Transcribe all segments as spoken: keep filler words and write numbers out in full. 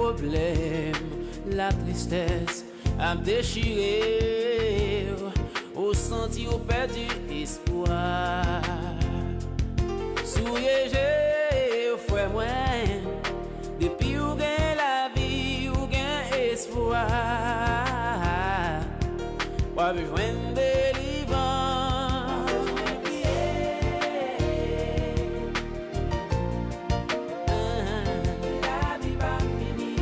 Pwoblèm, latristès ap dechire w, ou santi w pèdi espwa. Souye je w, frè mwen, depi w gen lavi, w gen espwa. W ap jwenn delivrans. Lavi pa fini.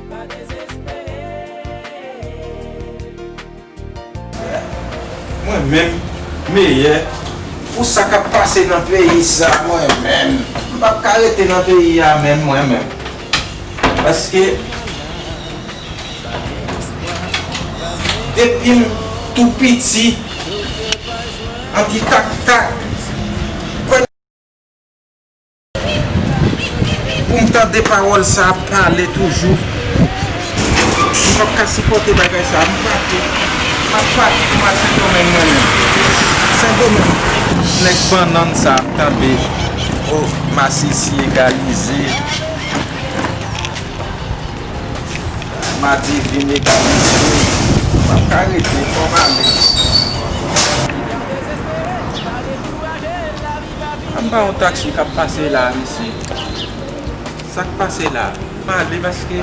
Pa dezespere. Mwen menm, meyè, pou sa k ap pase nan peyi sa, mwen menm, m p ap ka rete nan peyi a menm, mwen menm. Paske depi m tou piti, an ti taktak, pou m tande pawòl sa ap pale toujou. M p ap ka sipòte bagay sa. M pati. M ap pati pou m al Sendomeng mwen menm. Sendomeng. Nèg bannann sa ap tande. O, masisi egalize. Madivin egalize. M p ap ka rete, fò m ale. Ann pa yon taksi k ap pase la, mesye. Sa k pase la? M ale paske.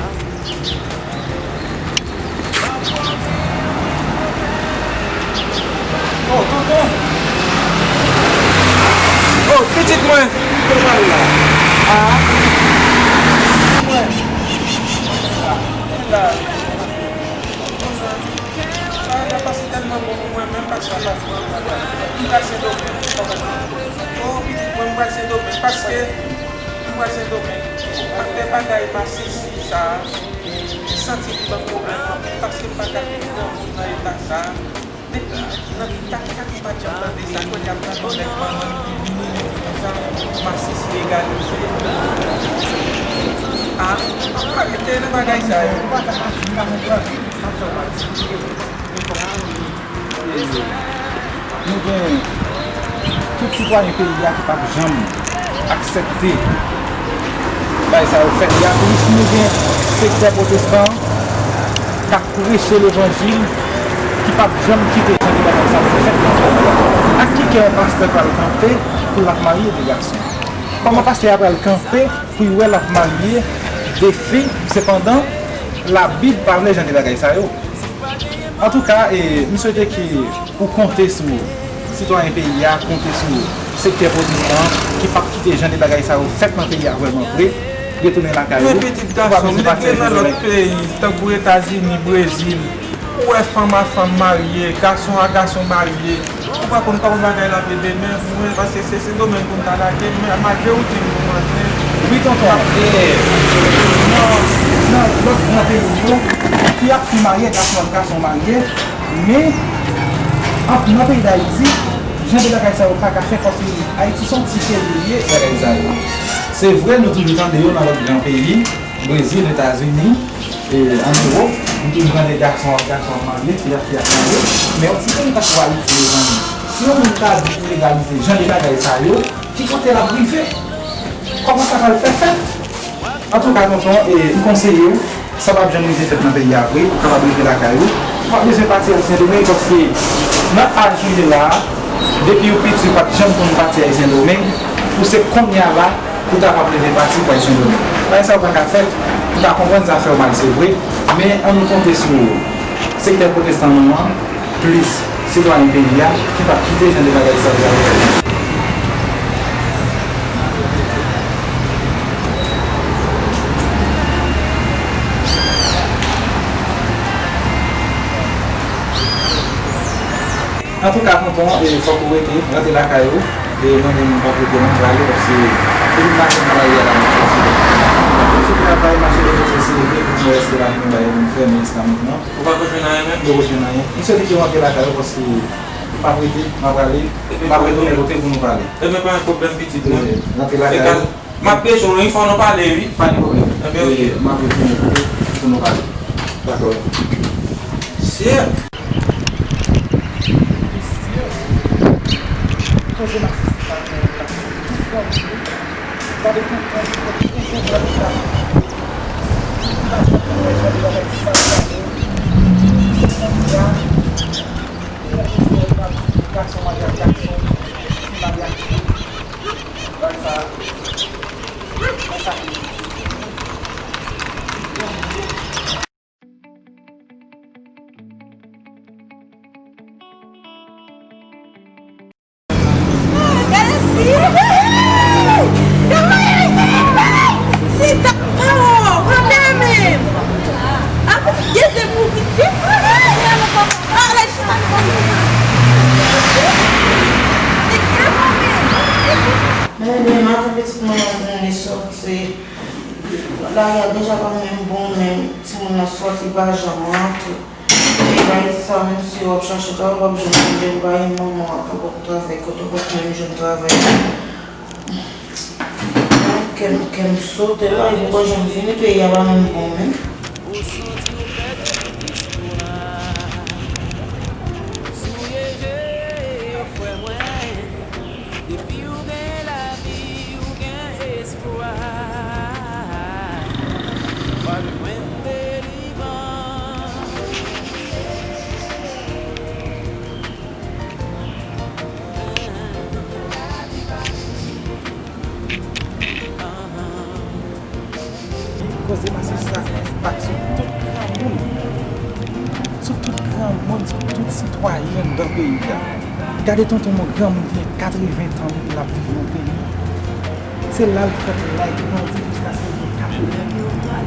Oh, tonton! Oh, pitit mwen! Kote w pral la? Ah! Mwen. La. Ah, n ap pase tèlman bon pou mwen, menm pa sa, pa sa. M pral Sendomeng. Oh, pitit mwen, m pral Sendomeng paske m pral Sendomeng. M ap fè bagay masisi sa a. M santi li ban m pwoblèm anpil paske m pa ka fin granmoun nan eta sa a. Men nan ti taktak m pa t janm tande sa, kounye a m tande yon nèg bannann ki vini, li di konsa, masisi egalize. Ah, m pa rete nan bagay sa yo. M pa ka pati, m pa konprann. Sa fè w pati. Nou gen tout sitwayen peyi a ki p ap janm aksepte bagay sa yo fèt. E anplis, nou gen sektè pwotestan k ap preche levanjil ki p ap janm kite jan de bagay sa yo fèt nan peyi a. Ak ki kè yon pastè pral kanpe pou l ap marye de gason? Kòman pastè a pral kanpe pou l wè l ap marye de fi, sepandan Labib pa vle jan de bagay sa yo? Antouka, e, m swete ke ou konte sou sitwayen peyi a, konte sou sektè pwotestan an, ki p ap kite jan de bagay sa yo fèt nan peyi a vrèman vre, retounen lakay ou, pou w pa bezwen pati al Sendomeng. Men pitit gason m te nan lòt peyi, tankou Etazini, Brezil, ou wè fanm a fanm marye, gason a gason marye, ou pa konn kòman bagay la ap ye demen pou mwen, paske se Sendomeng pou m ta lage, men malgre ou di m pou m antre. Wi, tonton, e, nan, nan lòt gran peyi yo, fi ak fi marye, gason ak gason marye, men, an, nan peyi Dayiti, jan de bagay sa yo pa ka fèt, paske Ayiti se yon ti peyi li ye. Bagay sa yo. Se vre, nou toujou tande yo nan lòt gran peyi, Brezil, Etazini, e, ann Ewòp, nou toujou tande gason ak gason ap marye, fi ak fi ap marye, men yon ti peyi tankou Ayiti, mezanmi, si yon moun ta di pou egalize jan de bagay sa yo, ki kote l ap rive? Kòman sa pral fè fèt? Antouka, tonton, e, m konseye w, sa p ap janm rive fèt nan peyi a vre, ou kapab rete lakay ou. Ou pa bezwen pati al Sendomeng, paske nan aj ou ye la a, depi w piti, ou pa t janm konn pati al Sendomeng, pou se kounye a la, ou ta pap leve pati pou al Sendomeng. Bagay sa yo pa ka fèt, m ka konprann sa fè w mal, se vre, men ann nou konte sou sektè pwotestan nou an, plis sitwayen peyi a ki p ap kite jan de bagay sa yo fèt. Antouka, tonton, e, fòk ou rete, rete lakay ou. E mwen menm, m p ap rete non, m prale, paske depi maten m travay a la, m ap fè sou travay, mache de kote se leve, pou mwen reste la, pou m bay, pou m fèmen jiska mentnan. Ou pa ko jwenn anyen menm? M poko jwenn anyen. M swete ke w antre lakay ou paske m p ap rete, m ap prale. M ap retounen kote pou nou pale. Ebyen, pa gen pwoblèm, pitit mwen. Rantre lakay ou. M ap bezwen w wi, fò nou pale wi. Pa gen pwoblèm. Ebyen, oke. M ap retounen kote pou nou pale. Dakò. Mesye. Mesye. Koze masisi sa, men, la. Men demen maten pitit mwen an vin li soti. Lari a deja pa menm bon, men timoun nan soti pa janm rantre. E Ayiti sa, menm si w ap chache travay, w ap jwenn, men w pa gen manman w ap poko travay, kote w poko menm jwenn travay. Kè m, kè m sote la, e poko janm vini, peyi a pa menm bon menm. Depi w gen lavi, w gen espwa. Pral jwenn delivrans. Koze masisi sa, pa sou tout granmoun, sou tout granmoun, sou tout sitwayen anndan peyi a. Gade tonton mwen, granmoun gen katreven tan epi l ap viv nan peyi. Se la l fèt la, li grandi jiskaske l gen katreven tan.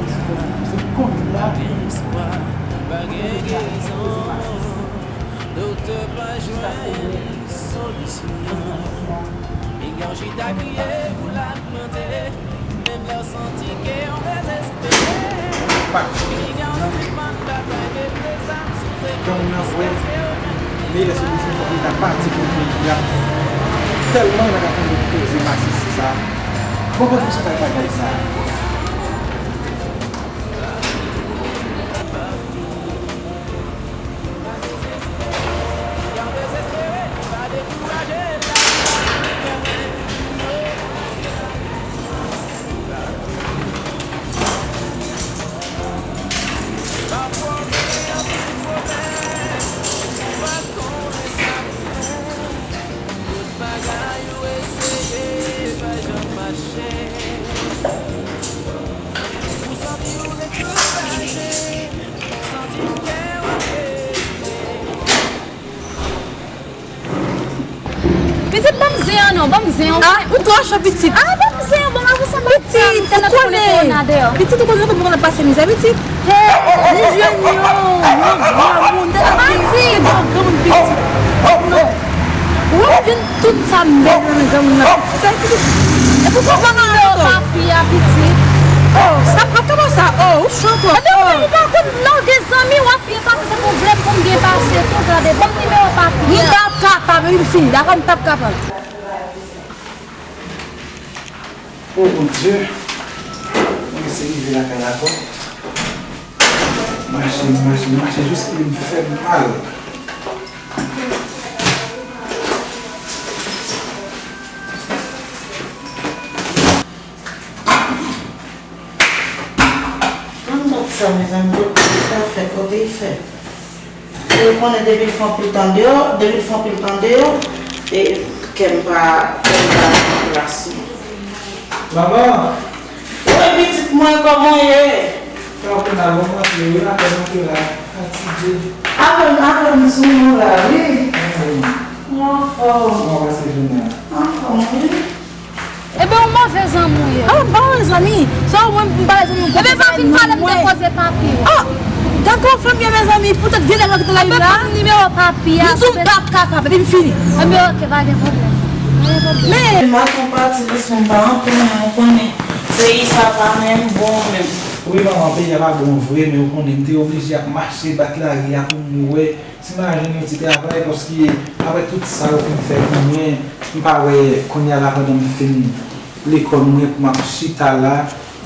Se kounye a pou koze masisi. Doktè pa jwenn solisyon. Migan chita kriye pou lamante. Menm lè w santi ke w dezespere. Migan sispann batay, mete zam sou zepòl jiskaske w jwenn. Men lè se bezwen fòk li ta pati pou peyi a. Tèlman l ap tande koze masisi sa. Bon, bon, bon, se pa bagay sa. Pitit, ban m zen an non, ban m zen an. Ah, ou twò cho, pitit. Ah, ban m zen an, ban m zen an. Pitit, ou konnen. Pitit, ou konnen, ou konnen pase mizè, pitit. Hey, li jwenn yon, yon granmoun, tèt ap vin, se yon granmoun, pitit. Non. Ou jwenn tout sa m bezwen nan granmoun nan, pitit. Sa, pitit. E pou kòman nimewo papi a, pitit? Oh, sa pa kòman sa? Oh, ou cho twòp. Ebyen, ou pa konn lè w gen zanmi, w ap byen pase, se pou w vle pou m byen pase tou, gade, ban m nimewo papi a. M t ap kapab, epi m fini, dakò, m t ap kapab. O Bondye, mwen se rive lakay la ankò. Mache, mache, mache, jiske m fè mal. Ann gad sa, mezanmi, kote l fè, kote l fè. Ou konnen depi l fè anpil tan deyò, depi l fè anpil tan deyò, e kè m pa, kè m pa nan plas mwen. Manman! Wi, pitit mwen, kòman w ye? Sa w konn la, bon, mwen antre, wi, apèn antre la, fatige. Apèn, apèn sou nou la, wi. Mwen anfòm. Kòman w pase jounen an? Anfòm, wi. Ebyen, ou move zanmi w ye. Ah, m pa move zanmi. Se ou menm, m pale zanmi w. Ebyen, pa vin pale m de koze papi w. Ah! Dakò, fanmi an, mezanmi, poutèt vye nèg la ki te la. Ebyen, ban m nimewo papi a. M di w m p ap kapab, epi m fini. Ebyen, oke, pa gen pwoblèm. Pa gen pwoblèm. Men, m pa konn pati plis, m pa antre, men ou konnen, peyi sa pa menm bon menm. Wi, manman, peyi a pa bon vre, men ou konnen, m te oblije ap mache, bat lari a pou m wè si m a jwenn yon ti travay, paske apre tout sa yo fin fè pou mwen, m pa wè kounye a la pandan m fin lekòl mwen pou m ap chita la,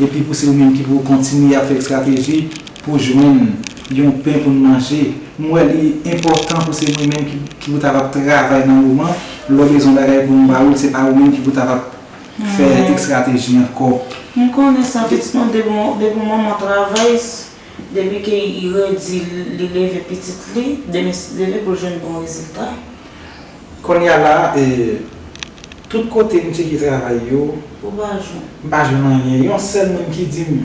epi pou se ou menm ki pou kontinye ap fè estrateji pou jwenn yon pen pou n manje. M wè li enpòtan pou se mwen menm ki, ki pou ta ap travay nan moman, lè w bezwen bagay pou m ba ou l, se pa ou menm ki pou ta ap fè estrateji ankò. M konnen sa, pitit mwen, depi mwen, depi manman travay, depi ke li redi, li leve pitit li, demen si Dye vle pou l jwenn bon rezilta. Kounye a la, e, tout kote m tcheke travay yo, Ou pa jwenn. M pa jwenn anyen. Yon sèl moun ki di m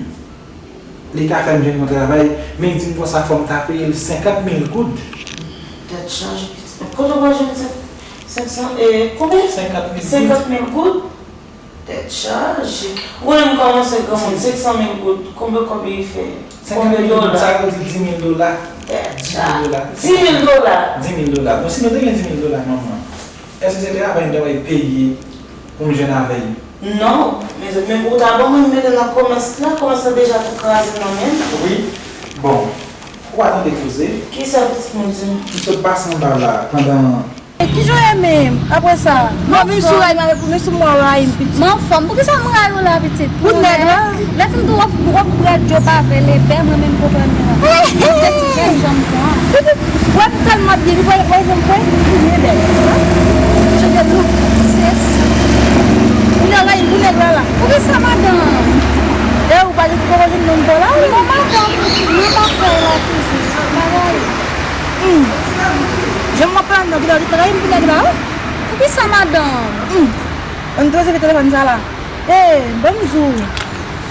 li ka fè m jwenn yon travay, men li di m konsa fò m ta peye l senkant mil goud. Tèt chaje, pitit. Kote w pral jwenn senk, senk san, e, konbyen? Senkant mil goud. Senkant mil goud? Tèt chaje. Ou menm kòman se granmoun, senk san mil goud, konbyen kòb li fè? Konbyen dola? Senkant mil goud, sa vle di dis mil dola. Tèt chaje. Dis mil dola. Dis mil dola. Dis mil dola. Bon, si nou te gen dis mil dola, manman, èske se travay m ta pral peye pou m jwenn avè l? Non, mezanmi, men ou ta ban mwen mete nan kòmès la, kòmès la deja tou kraze nan men m. Wi, bon, ou pa tande koze. Kisa pitit mwen di m? M sot pase anba la, pandan Ki jan w ye menm? Apre sa, m ap vin sou rayi m avèk ou, men sou mwen w rayi m, pitit. M anfòm. Poukisa m rayi w la, pitit? Pou nèg la? Lè fin tou, w ap, w ap pran djòb avè l, epè, mwen menm konprann mwen. Mwen se ti jèn jan m pran. Pitit, w ap tèlman byen, w ap, w ap janm fè, ou byen bèl. Chanje look, sès. Ou nan rayi pou nèg la la. Poukisa, madanm? E ou pa di pou kokotin non pa w la? Non, madanm, mwen pa fè la toujou. Bagay. Hmm. Jan m ap pale nan, ki lè w te trayi m pou nèg la, wi. Poukisa, madanm? Hmm. Ann poze telefòn sa la. E, ban m di w.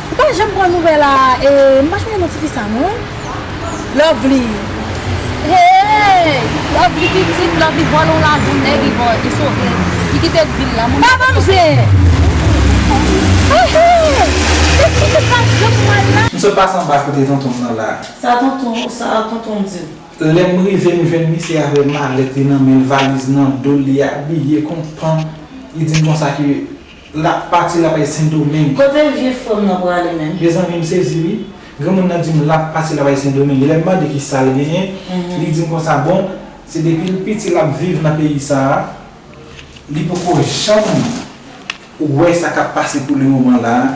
Ou pa janm pran nouvèl la, e, m pa sonje non ti fi sa, non. Lovely. Hey! Lovely pitit, Lovely vòlè w lajan nèg, li vòlè, li sove. Li kite vil la, moun. Pa ban m zen. Hey, hey! Pitit ou pa janm pran la. M sot pase anba kote tonton m nan la. Sa tonton, sa tonton di w? Lè m rive, m jwenn misye avè malèt li nan men l, valiz nan do l, li abiye kon pan. Li di m konsa ke l ap pati, l ap al Sendomeng. Kote vye frè m nan prale menm? Mezanmi, m sezi wi. Granmoun nan di m l ap pati, l ap al Sendomeng. Lè m mande kisa l genyen, li di m konsa, bon, se depi l piti l ap viv nan peyi sa a. Li poko janm wè sa k ap pase pou le moman la a,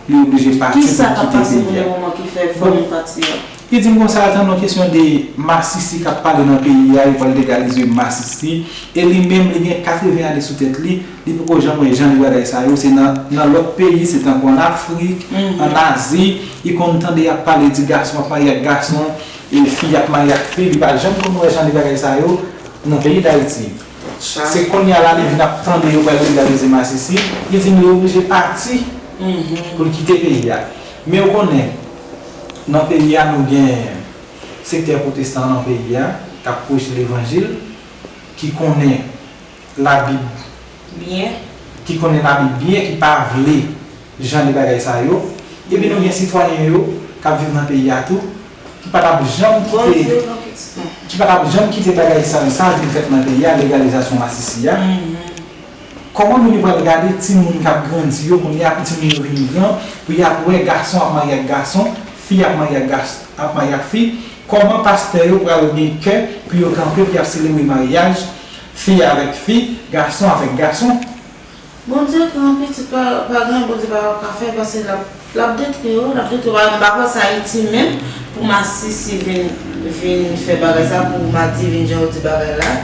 li oblije pati pou l kite peyi a. Kisa k ap pase pou le moman ki fè fò nou pati a? Li di m konsa, tann yon kesyon de masisi k ap pale nan peyi a, yo pral legalize masisi, e li menm, li gen katreven ane sou tèt li, li poko janm wè jan de bagay sa yo, se nan, nan lòt peyi, se tankou ann Afrik, ann Azi, li konn tande y ap pale di gason ap marye ak gason, e fi ap marye ak fi, li pa janm konn wè jan de bagay sa yo nan peyi Dayiti. Se kounye a la li vin ap tande yo pral legalize masisi, li di m li oblije pati pou l kite peyi a. Men ou konnen, nan peyi a nou gen sektè pwotestan nan peyi a k ap preche levanjil, ki konnen Labib byen, ki konnen Labib byen, ki pa vle jan de bagay sa yo. Epi nou gen sitwayen yo k ap viv nan peyi a tou, ki pa t ap janm kite, ki pa t ap janm kite bagay sa yo, sa vin fèt nan peyi a, legalizasyon masisi a. Kòman nou pral gade timoun k ap grandi yo kounye a, pou timoun yo vin gran, pou y ap wè gason ap marye ak gason, fi ap marye ak gas-, ap marye ak fi? Kòman pastè yo pral gen kè pou yo kanpe, pou y ap selebre maryaj fi avèk fi, gason avèk gason? Bondye gran, pitit, pa, pa gen anyen Bondye pa ka fè, paske l ap, l ap detwi yo, l ap detwi yo. M pa kwè se Ayiti menm pou masisi vin, vin fè bagay sa, pou madivin jan yo di bagay la.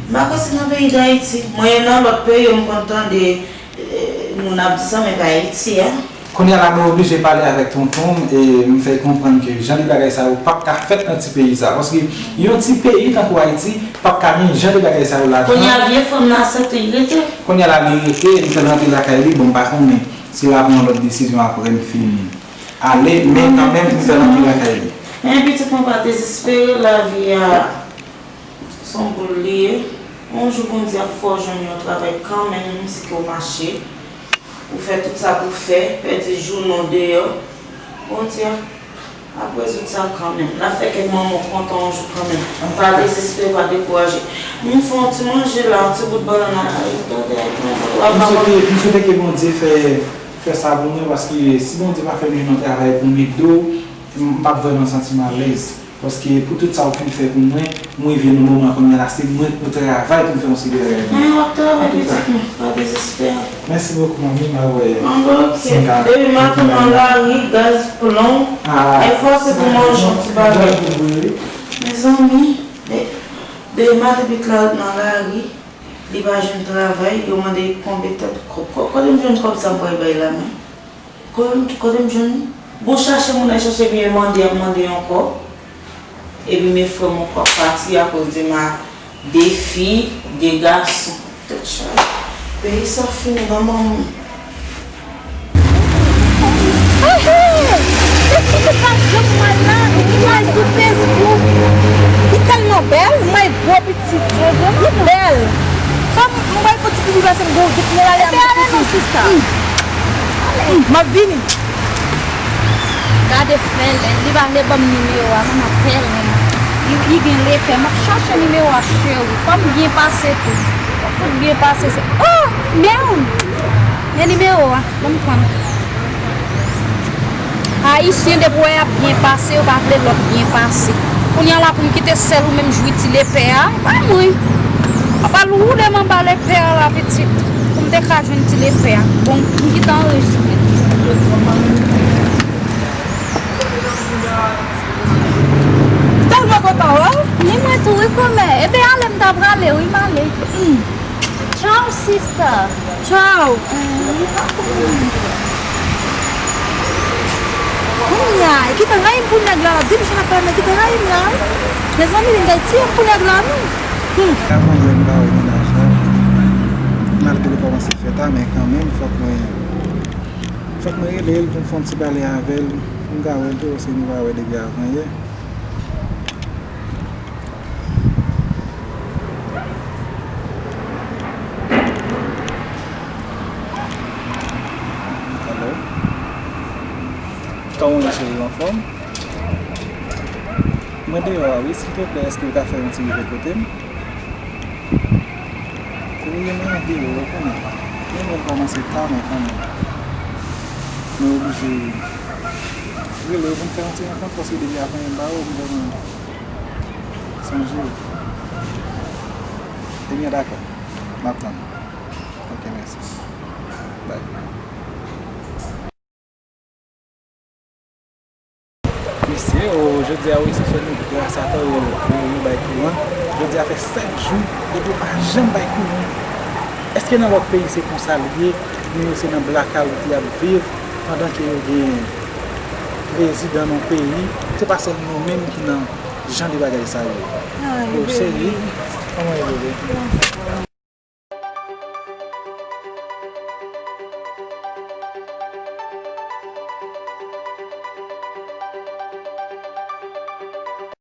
M pa kwè se nan peyi Dayiti. Mwen, nan lòt peyi yo, m konn tande, e, moun ap di sa, men pa Ayiti a. Kounye a la, mwen oblije pale avèk tonton m, e m fè l konprann ke jan de bagay sa yo p ap ka fèt nan ti peyi sa. Paske yon ti peyi tankou Ayiti p ap ka gen jan de bagay sa yo ladan. Kounye a, vye fanm nan aksepte l rete. Kounye a la, li rete, li fè l rantre lakay li, bon, m pa konnen si l ap pran yon lòt desizyon apre m fin ale, men kanmenm, m fè l rantre lakay li. Men pitit mwen pa dezespere, lavi a se yon boul li ye. Yon jou Bondye ap fè w jwenn yon travay kanmenm, menm si ke w mache. Ou fè tout sa pou w fè, pèdi jounen w deyò. Bondye ap rezoud sa kanmenm. L ap fè kèk manman w kontan yon jou kanmenm. Pa dezespere, pa dekouraje. M fè yon ti manje la, yon ti bout bannann la, gade, w ap M swete, m swete ke Bondye fè, fè sa pou mwen, paske si Bondye pa fè m jwenn yon travay pou m ede w, m p ap vrèman santi m alèz. Paske pou tout sa w fin fè pou mwen, m rive nan moman kounye a la, se mwen k pou travay pou m fè yon seri de bagay pou mwen. Men w ap travay, pitit mwen, pa dezespere. Mèsi bokou, manmi, m a wè. Anben, oke. Depi maten nan lari, gaz, plon, efò se pou manje yon ti bagay. Mezanmi, de, depi maten pitit la nan lari, Li pa jwenn travay, yo mande konbyen tèt kòb. Ko-, kote m jwenn kòb sa m pral bay la menm? Kote m, kote m jwenn li? Bon, chache moun nan chache byen mande, ap mande ankò. Epi men frè m ankò ap pati akoz de ma, de fi, de gason. Tèt chaje. Peyi sa fini nan manman m. Ehe! Se fi ki pa janm wè la, ki wè sou Facebook. Li tèlman bèl, my gwo pitit, li bèl. Fanm, m wè l fon ti pipi pase m gwo, git mwen ale a m ale non, sista. M ap vini. Gade frè l, li pa vle ban m nimewo a, manman pè l menm. Li, li gen lepè, m ap chache nimewo a, cheri. Fanm byen pase tou. Fout byen pase, se, oh! Men, men nimewo a. Ban m pran. Ayisyen, depi w wè y ap byen pase, yo pa vle lòt byen pase. Kounye a la, pou m kite sèl ou menm jwi ti lepè a, pa mwen. W ap al woule m anba lepè a la, pitit. Pou m te ka jwenn ti lepè a. Bon, m kite anrejistre. Tèlman kontan wè w. Ni mwen tou, wi, kòmè. Ebyen, ale m ta prale, wi, m ale. Hmm. Tchao, sista. Tchao. Kounye a, kite rayi m pou nèg la, la, di m jan ap pale, kite rayi m la. Mezanmi, li t ap tiye m pou nèg la, non. Hmm. Avan yè, m pa wè mennaj la. Malgre li kòmanse fè ta, men kanmenm, fòk mwen, fòk mwen rele l pou m fè yon ti pale avè l. Pou m ka wè l tou, paske nou pa wè depi avan yè. Alo? Kòman w ye, cheri, w anfòm? Mwen deyò a, wi, silvouplè, èske w ka fè yon ti rive kote m? Wi, mwen deyò, w konnen. Mwen menm kòmanse ta, men kanmenm. Mwen oblije rele w pou n fè yon ti rankont, paske depi avan yè m pa wè w, m vrèman sonje w. Ebyen, dakò. M ap tann ou. Ok, mèsi. Bye. Mesye, o, jodi a, wi, se sèl nou gras a tan yo, yo, yo bay kouran. Jodi a fè sèt jou, depi yo pa janm bay kouran. Èske nan lòt peyi se konsa l ye? Moun yo se nan blakawout y ap viv, pandan ke yo gen prezidan nan peyi. Se pa sèl nou menm ki nan jan de bagay sa yo. Ay, o, bebe. Cheri, kòman w ye, bebe?